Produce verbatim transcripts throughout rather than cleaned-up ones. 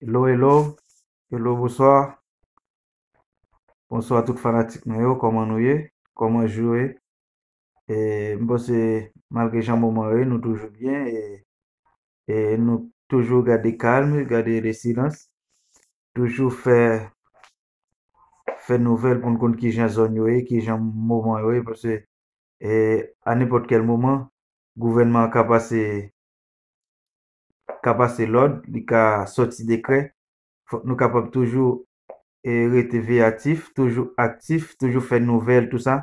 Hello, hello. Hello, bonswa. Bonswa tout fanatik mwen yo, kòman nou ye? Kòman jou ye? E, m panse malgre jan moman yo ye, nou toujou byen e, e nou toujou gade kalm, gade le silans. Toujou fè, fè nouvèl pou n konn kijan zòn yo ye, kijan moman yo ye, paske, e, a nenpòt kèl moman, gouvènman an ka pase, ka pase lòd, li ka sòti dekrè. Fòk nou kapab toujou, e, rete veyatif, toujou aktif, toujou fè nouvèl, tou sa,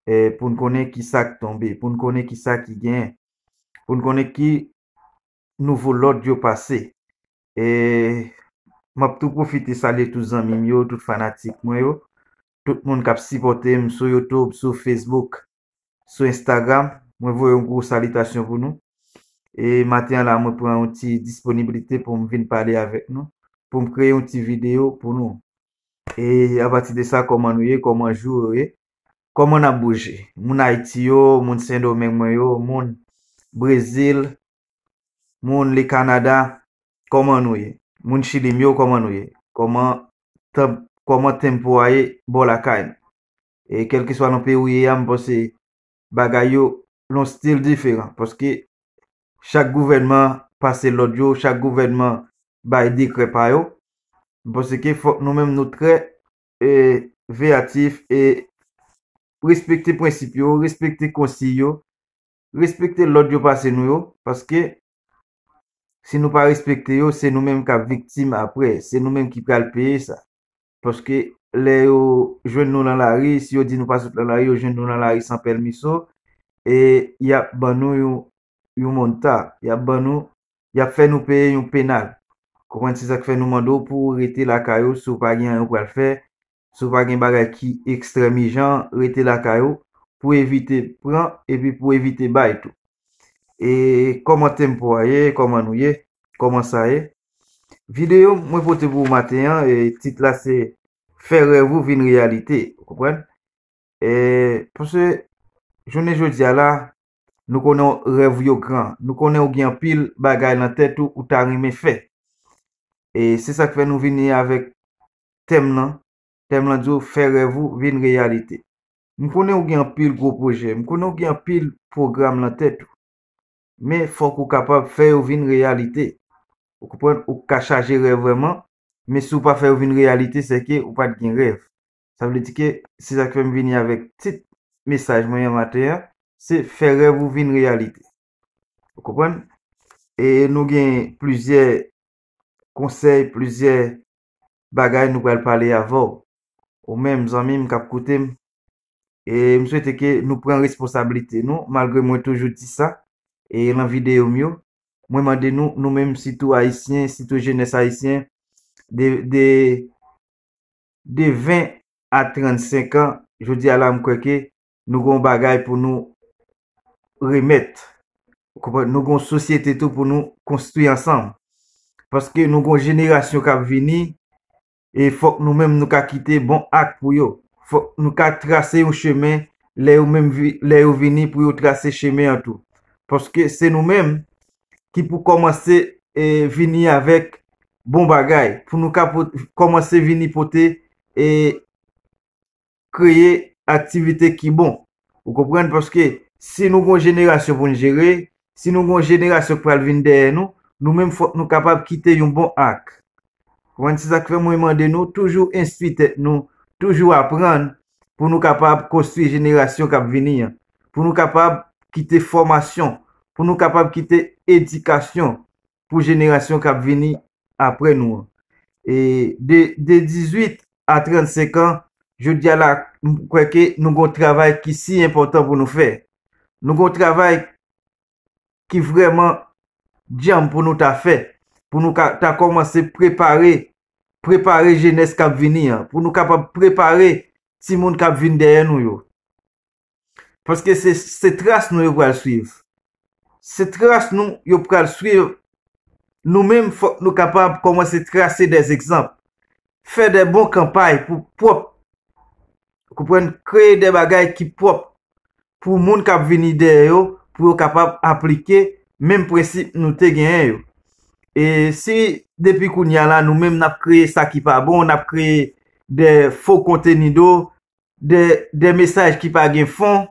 e, pou n konnen ki sa k tonbe, pou n konnen ki sa ki genyen, pou n konnen ki nouvo lòd yo pase. E m ap tou pwofite salye tout zanmi m yo, tout fanatik mwen yo, tout moun k ap sipòte m sou YouTube, sou Facebook, sou Instagram. Mwen voye yon gwo salitasyon pou nou. E maten an la, mwen pran yon ti disponiblite pou m vin pale avèk nou, pou m kreye yon ti videyo pou nou. E apati de sa, kòman nou ye, kòman jou yo ye, kòman n ap bouje? Moun Ayiti yo, moun Sendomeng mwen yo, moun Brezil, moun le Kanada, kòman nou ye? Moun Chili m yo, kòman nou ye? Kòman tanp-, kòman tempo a ye bò lakay nou? E kèlkeswa nan peyi w ye a, m panse bagay yo nan stil diferan, paske chak gouvènman pase lòd yo, chak gouvènman bay dekrè pa yo. M panse ke fòk nou menm nou trè, e, veyatif e respekte prensip yo, respekte konsiy yo, respekte lòd yo pase nou yo, paske si nou pa respekte yo, se nou menm k ap viktim apre, se nou menm ki pral peye sa. Paske lè yo jwenn nou nan lari, si yo di nou pa sot nan lari, yo jwenn nou nan lari san pèmiso, e y ap ban nou yon, yon monta, y ap ban nou, y ap fè nou peye yon penal. Konprann, se sa k fè nou mande w pou w rete lakay ou si w pa gen anyen w pral fè, si w pa gen bagay ki ekstrèm ijan, rete lakay ou pou evite pran epi pou evite bay tou. E kòman tempo a ye, kòman nou ye, kòman sa ye? Videyo mwen pote pou ou maten an, e tit la se Fè rèv ou vin reyalite. Ou konprann? E, paske jounen jodi a la, nou konnen rèv ou yo gran. Nou konnen ou gen anpil bagay nan tèt ou, ou ta renmen fè. E se sa k fè nou vini avèk tèm lan. Tèm lan di w, fè rèv ou vin reyalite. M konnen ou gen anpil gwo pwojè. M konnen ou gen anpil pwogram nan tèt ou. Men fòk ou kapab fè yo vin reyalite. Ou konprann? Ou ka chaje rèv vrèman, men si w pa fè yo vin reyalite, se ke ou pa t gen rèv. Sa vle di ke se sa k fè m vini avèk tit mesaj mwen an maten an, se fè rèv ou vin reyalite. Ou konprann? E nou gen plizyè konsèy, plizyè bagay nou pral pale avè w. Ou menm, zanmi m k ap koute m, e m swete ke nou pran responsablite nou, malgre mwen toujou di sa, e nan videyo m yo, mwen mande nou, nou menm sitou Ayisyen, sitou jenès ayisyen, de, de, de ven a trannsenk an, jodi a la, m kwè ke nou gen yon bagay pou nou remèt. Ou konprann? Nou gen yon sosyete tou pou nou konstwi ansanm. Paske nou gen yon jenerasyon k ap vini, e fòk nou menm nou ka kite bon ak pou yo. Fòk nou ka trase yon chemen, lè yo menm vi-, lè yo vini pou yo trase chemen an tou. Paske se nou menm ki pou kòmanse, e, vini avèk bon bagay, pou nou ka pot-, kòmanse vini pote, e, kreye aktivite ki bon. Ou konprann? Paske si nou gon jenerasyon pou n jere, si nou gon jenerasyon k pral vin dèyè nou, nou menm fòk nou kapab kite yon bon ak. Konprann? Se sa k fè mwen mande nou toujou enstwi tèt nou, toujou aprann pou nou kapab konstwi jenerasyon k ap vini an, pou nou kapab kite fòmasyon, pou nou kapab kite edikasyon pou jenerasyon k ap vini apre nou an. E de, de dizuit a trannsenk an, jodi a la, m kwè ke nou gon travay ki si enpòtan pou nou fè. Nou gon travay ki vrèman djanm pou nou ta fè, pou nou ka, ta kòmanse prepare, prepare jenès k ap vini an, pou nou kapab prepare timoun k ap vin dèyè nou yo. Paske se, se tras nou yo pral swiv. Se tras nou yo pral swiv. Nou menm, fòk nou kapab kòmanse trase dè egzanp. Fè dè bon kanpay pou pwòp, konprann, kreye dè bagay ki pwòp pou moun k ap vini dèyè yo, pou yo kapab aplike menm prensip nou te genyen yo. E si depi kounye a la, nou menm n ap kreye sa ki pa bon, n ap kreye de fo kontenido, de, de mesaj ki pa gen fon,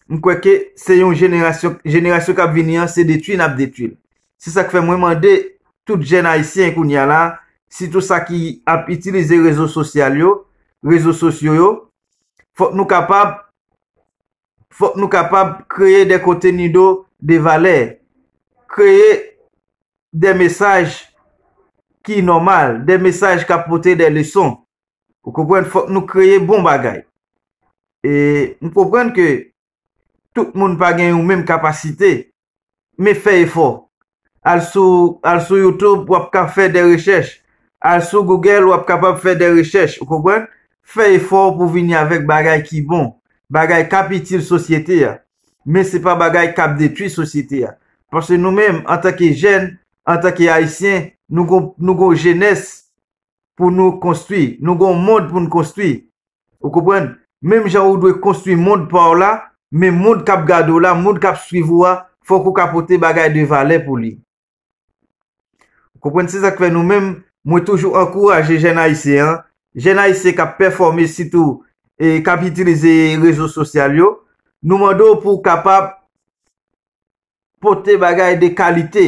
m kwè ke se yon jenerasyon, jenerasyon k ap vini an, se detwi n ap detwi l. Se sa k fè mwen mande tout jèn ayisyen kounye a la, sitou sa ki ap itilize rezo sosyal yo, rezo sosyo yo, fòk nou kapab, fòk nou kapab kreye de kontenido de valè, kreye de mesaj ki nòmal, de mesaj k ap pote de leson. Ou konprann? Fòk nou kreye bon bagay. E m konprann ke tout moun pa gen yon menm kapasite, men fè efò. Al sou, al sou YouTube, w ap ka fè de rechèch. Al sou Google, w ap kapab fè de rechèch, ou konprann? Fè efò pou vini avèk bagay ki bon, bagay k ap itil sosyete a. Men se pa bagay k ap detwi sosyete a. Paske nou menm, antanke jèn, antanke ayisyen, nou gon, nou gon jenès pou nou konstwi, nou gon mond pou nou konstwi. Ou konprann? Menm jan ou dwe konstwi mond pa w la, men mond k ap gade w la, mond k ap swiv ou a, fòk ou ka pote bagay de valè pou li. Ou konprann? Se sa k fè nou menm, mwen toujou ankouraje jèn ayisyen an, jèn ayisyen k ap pèfòme sitou, e k ap itilize rezo sosyal yo, nou mande w pou w kapab pote bagay de kalite,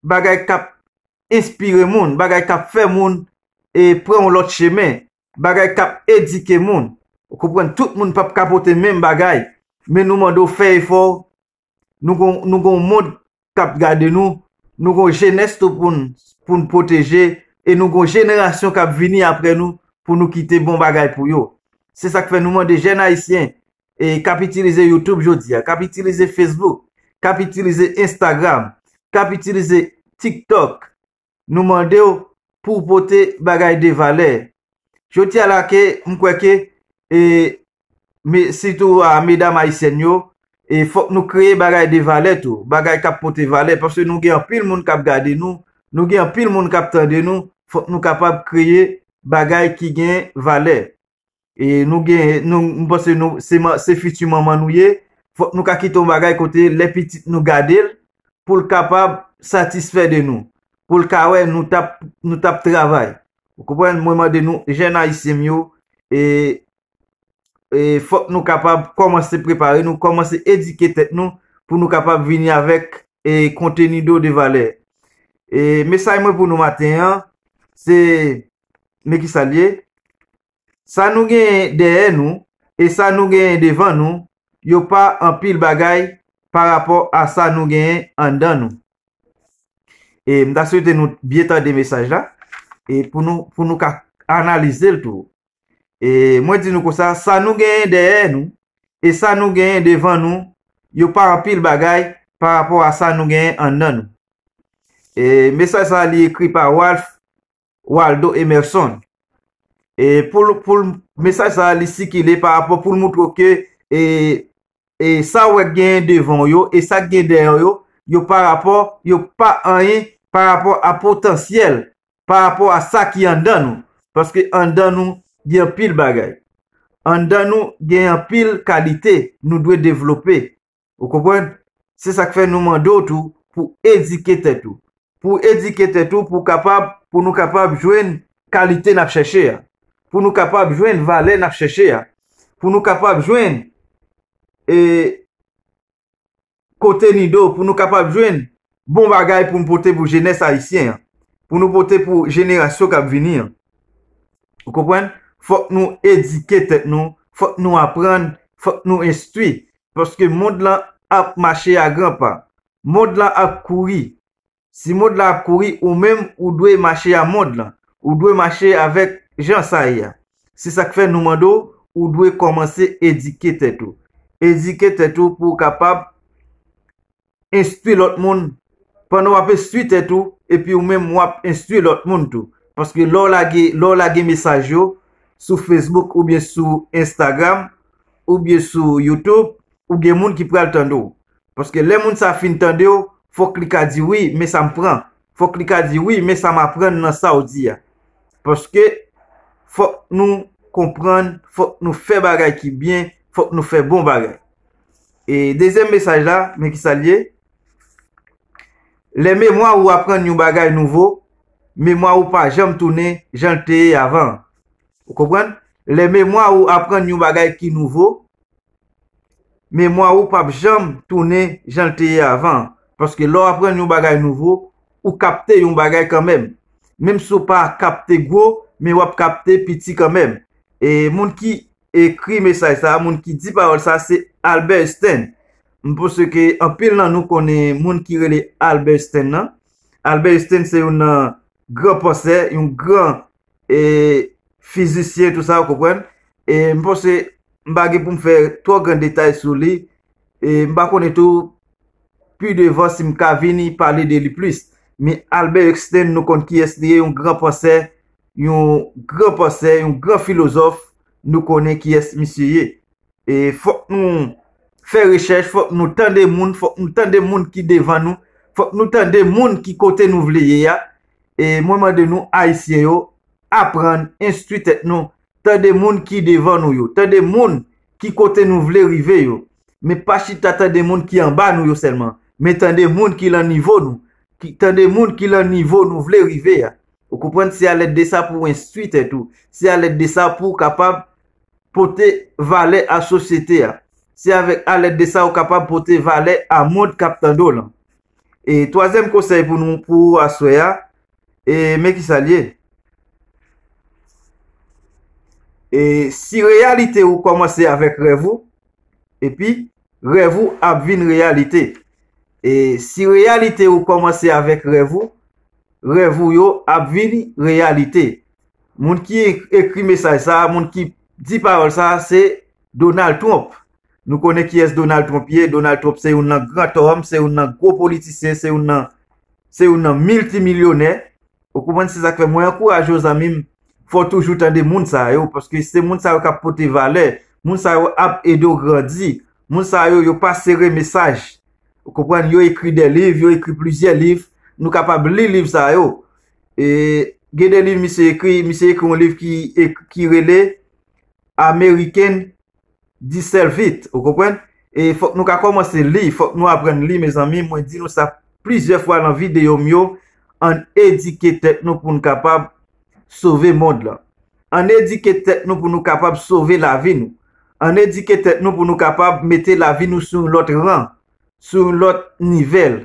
bagay k ap enspire moun, bagay k ap fè moun, e, pran yon lòt chemen, bagay k ap edike moun. Ou konprann? Tout moun p ap ka pote menm bagay, men nou mande w fè efò, nou gon, nou gon mond k ap gade nou, nou gon jenès tou pou n, pou n pwoteje, e nou gon jenerasyon k ap vini apre nou pou nou kite bon bagay pou yo. Se sa k fè nou mande jèn ayisyen, e, k ap itilize YouTube jodi a, k ap itilize Facebook, k ap itilize Instagram, k ap itilize TikTok, nou mande w pou w pote bagay de valè. Jodi a la ke m kwè ke, e, me, sitou a medam ayisyèn yo, e fòk nou kreye bagay de valè tou, bagay k ap pote valè, paske nou gen anpil moun k ap gade nou, nou gen anpil moun k ap tande nou, fòk nou kapab kreye bagay ki gen valè. E nou gen, nou, m panse nou, se, se fiti manman nou ye, fòk nou ka kite yon bagay kote lè pitit nou gade l, pou l kapab satisfè de nou, pou l ka wè nou t ap, nou t ap travay. Ou konprann? Mwen mande nou, jèn ayisyen m yo, e, e fòk nou kapab kòmanse prepare nou, kòmanse edike tèt nou, pou nou kapab vini avèk, e, kontenido de valè. E mesaj mwen pou nou maten an, se, men ki sa l ye, sa nou genyen dèyè nou e sa nou genyen devan nou, yo pa anpil bagay pa rapò a sa nou genyen anndan nou. E m ta swete nou byen tande mesaj la, e pou nou, pou nou ka analize l tou. E mwen di nou konsa, sa nou genyen dèyè nou e sa nou genyen devan nou, yo pa anpil bagay pa rapò a sa nou genyen anndan nou. E mesaj sa a, li ekri pa Ralph Waldo Emerson. E pou l, pou l, mesaj sa a, li sikile pa rapò pou l moutre w ke, e, e sa w wè k genyen devan w yo, e sa k gen dèyè w yo, yo pa rapò, yo pa anyen pa rapò a potansyèl, pa rapò a sa ki anndan nou. Paske anndan nou gen anpil bagay. Anndan nou gen anpil kalite nou dwe devlope. Ou konprann? Se sa k fè nou mande w tou pou edike tèt ou. Pou edike tèt ou, pou kapab, pou nou kapab jwenn kalite n ap chèche a. Pou nou kapab jwenn valè n ap chèche a. Pou nou kapab jwenn, e, kontenido, pou nou kapab jwenn bon bagay pou n pote pou jenès ayisyen an. Pou nou pote pou jenerasyon k ap vini an. Ou konprann? Fòk nou edike tèt nou, fòk nou aprann, fòk nou enstwi. Paske mond lan ap mache a gran pa. Mond lan ap kouri. Si mond lan ap kouri, ou menm, ou dwe mache a mond lan. Ou dwe mache avèk jan sa ye a. Se sa k fè nou mande w, ou dwe kòmanse edike tèt ou. Edike tèt ou pou w kapab enstwi lòt moun. Pandan w ap enstwi tèt ou, epi ou menm w ap enstwi lòt moun tou. Paske lè w lage, lè w lage mesaj yo sou Facebook oubyen sou Instagram oubyen sou YouTube, ou gen moun ki pral tande w. Paske lè moun sa fin tande w, fòk li ka di, "Wi, men sa m pran." Fòk li ka di, "Wi, men sa m aprann nan sa w di a." Paske fòk nou konprann, fòk nou fè bagay ki byen, fòk nou fè bon bagay. E dezyèm mesaj la, men ki sa l ye? Lè memwa ou aprann yon bagay nouvo, memwa ou pa janm tounen jan l te ye avan. Ou konprann? Lè memwa ou aprann yon bagay ki nouvo, memwa ou p ap janm tounen jan l te ye avan. Paske lè w aprann yon bagay nouvo, ou kapte yon bagay kanmenm. Menm si w pa kapte gwo, men w ap kapte piti kanmenm. E moun ki ekri mesaj sa, moun ki di pawòl sa, se Albert Einstein. M panse ke anpil nan nou konnen moun ki rele Albert Einstein nan. Albert Einstein se youn nan gran pansè, yon gran e, fizisyen, tou sa, ou konprann? E m panse m pa gen pou m fè twò gran detay sou li. E m pa konnen tou, pi devan, si m ka vini pale de li plis. Men Albert Einstein, nou konn kiyès li ye, yon gran pansè, yon gran pansè, yon gran filozòf, nou konnen kiyès misye ye. E fòk nou fè rechèch, fòk nou tande moun, fòk nou tande moun ki devan nou, fòk nou tande moun ki kote nou vle ye a. E mwen mande nou, Ayisyen yo, aprann, enstwi tèt nou, tande moun ki devan nou yo, tande moun ki kote nou vle rive yo. Men pa chita tande moun ki anba nou yo sèlman, men tande moun ki lan nivo nou, ki, tande moun ki lan nivo nou vle rive a. Ou konprann? Se alèd de sa pou w enstwi tèt ou. Se alèd de sa pou w kapab pote valè a sosyete a. Se avèk alèd de sa ou kapab pote valè a mond k ap tande w lan. E twazyèm konsèy pou nou, pou aswè a, e men ki sa l ye. E si reyalite ou kòmanse avèk rèv ou, epi rèv ou ap vin reyalite. E si reyalite ou kòmanse avèk rèv ou, rèv ou yo ap vin reyalite. Moun ki ekri mesaj sa, moun ki di pawòl sa, se Donald Trump. Nou konnen kiyès Donald Trump ye. Donald Trump se youn nan gran tòm, se youn nan gwo politisyen, se youn nan, se youn nan miltimilyonè. Ou konprann? Se sa k fè mwen ankouraje w, zanmi m, fò w toujou tande moun sa yo, paske se moun sa yo k ap pote valè. Moun sa yo ap ede w grandi. Moun sa yo, yo pa sere mesaj. Ou konprann? Yo ekri de liv, yo ekri plizyè liv. Nou kapab li liv sa yo. E, gen de liv misye ekri, misye ekri yon liv ki, ki rele American Deserve It, ou konprann? E fòk nou ka kòmanse li, fòk nou aprann li, mezanmi. Mwen di nou sa plizyè fwa lan videyo m yo, ann edike tèt nou pou n kapab sove mond lan. Ann edike tèt nou pou nou kapab sove lavi nou. Ann edike tèt nou pou nou kapab mete lavi nou sou yon lòt ran, sou yon lòt nivèl.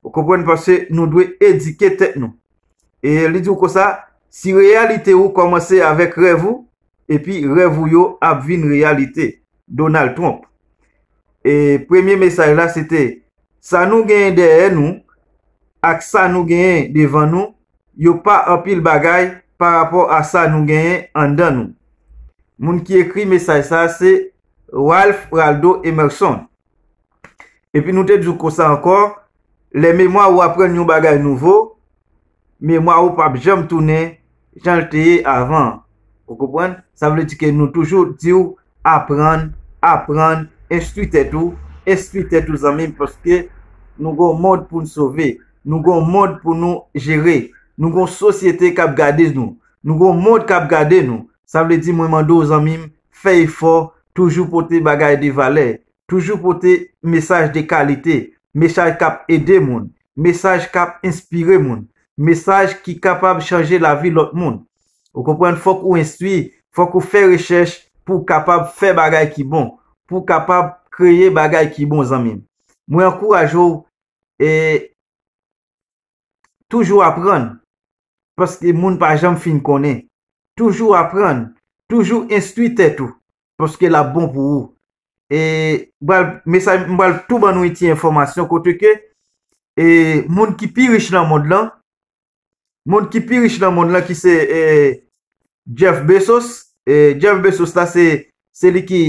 Ou konprann? Paske nou dwe edike tèt nou. E li di w konsa, si reyalite ou kòmanse avèk rèv ou, epi rèv ou yo ap vin reyalite. Donald Trump. E premye mesaj la, se te, sa nou genyen dèyè nou ak sa nou genyen devan nou, yo pa anpil bagay pa rapò a sa nou genyen anndan nou. Moun ki ekri mesaj sa, se Ralph Waldo Emerson. Epi nou te di w konsa ankò, lè memwa ou aprann yon bagay nouvo, memwa ou p ap janm tounen jan l te ye avan. Ou konprann? Sa vle di ke nou toujou di w, aprann, aprann, enstwi tèt ou, enstwi tèt ou, zanmi m, paske nou gon mond pou n sove, nou gon mond pou nou jere, nou gon sosyete k ap gade nou, nou gon mond k ap gade nou. Sa vle di, mwen mande w, zanmi m, fè efò, toujou pote bagay de valè, toujou pote mesaj de kalite, mesaj k ap ede moun, mesaj k ap enspire moun, mesaj ki kapab chanje lavi lòt moun. Ou konprann? Fòk ou enstwi, fòk ou fè rechèch pou w kapab fè bagay ki bon, pou w kapab kreye bagay ki bon, zanmi m. Mwen ankouraje w, e, toujou aprann, paske moun pa janm fin konnen. Toujou aprann, toujou enstwi tèt ou, paske l ap bon pou ou. E m pral, mesaj, m pral tou ban nou yon ti enfòmasyon kote ke, e, moun ki pi rich nan mond lan, moun ki pi rich nan mond lan ki se, e, Jeff Bezos. E, Jeff Bezos la se, se li ki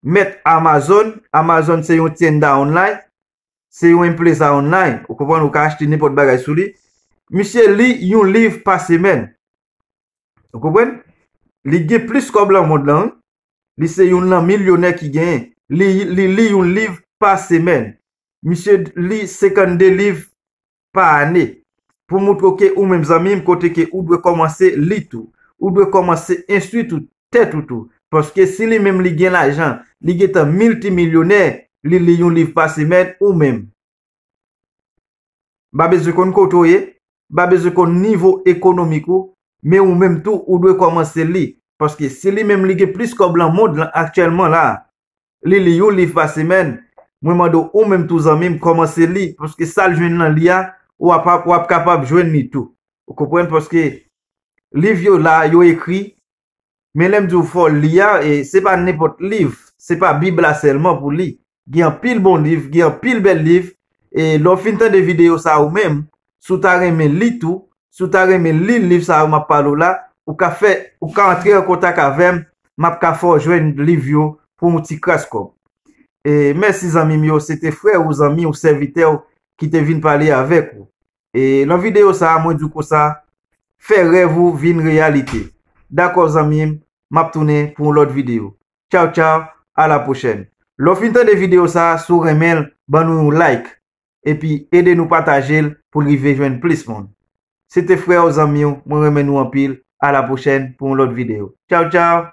mèt Amazon. Amazon se yon tienda online, se yon empresa online. Ou konprann, ou ka achte nenpòt bagay sou li. Misye li yon liv pa semèn. Ou konprann? Li gen plis kòb lan mond lan, wi. Li se youn nan milyonè ki genyen. Li, li li yon liv pa semèn. Misye li senkannde liv pa ane. Pou moutre w ke ou menm, zanmi m, kote ke ou dwe kòmanse li tou. Ou dwe kòmanse enstwi tou, tèt ou tou. Paske si li menm li gen lajan, li gentan miltimilyonè, li li yon liv pa semèn, ou menm. M pa bezwen konn kote w ye, m pa bezwen konn nivo ekonomik ou, men ou menm tou ou dwe kòmanse li. Paske si li menm li gen plis kòb lan mond lan aktyèlman la, li li yon liv pa semèn, mwen mande w ou menm tou zanmi m kòmanse li, paske sa l jwenn nan li a, w ap, w ap kapab jwenn li tou. Ou konprann? Paske liv yo la, yo ekri, men lè m di w fò w li a, e se pa nenpòt liv, se pa Bib la sèlman pou li. Gen anpil bon liv, gen anpil bèl liv, e lè w fin tande videyo sa ou menm, si w ta renmen li tou, si w ta renmen li liv sa yo m ap pale w la, ou ka fè, ou ka antre an kontak avè m, m ap ka fè w jwenn liv yo pou yon ti kras kòb. E mèsi zanmi m yo, se te frè ou, zanmi ou, sèvitè ou ki te vin pale avèk ou. E nan videyo sa a, mwen di w konsa, fè rèv ou vin reyalite. Dakò zanmi m, m ap tounen pou yon lòt videyo. Tchaw tchaw, a la pwochèn. Lè w fin tande videyo sa a, si w renmen l, ban nou yon like. Epi ede nou pataje l pou l rive jwenn plis moun. Se te frè ou zanmi w, mwen renmen nou anpil. A la pwochèn pou yon lòt videyo. Tchaw tchaw.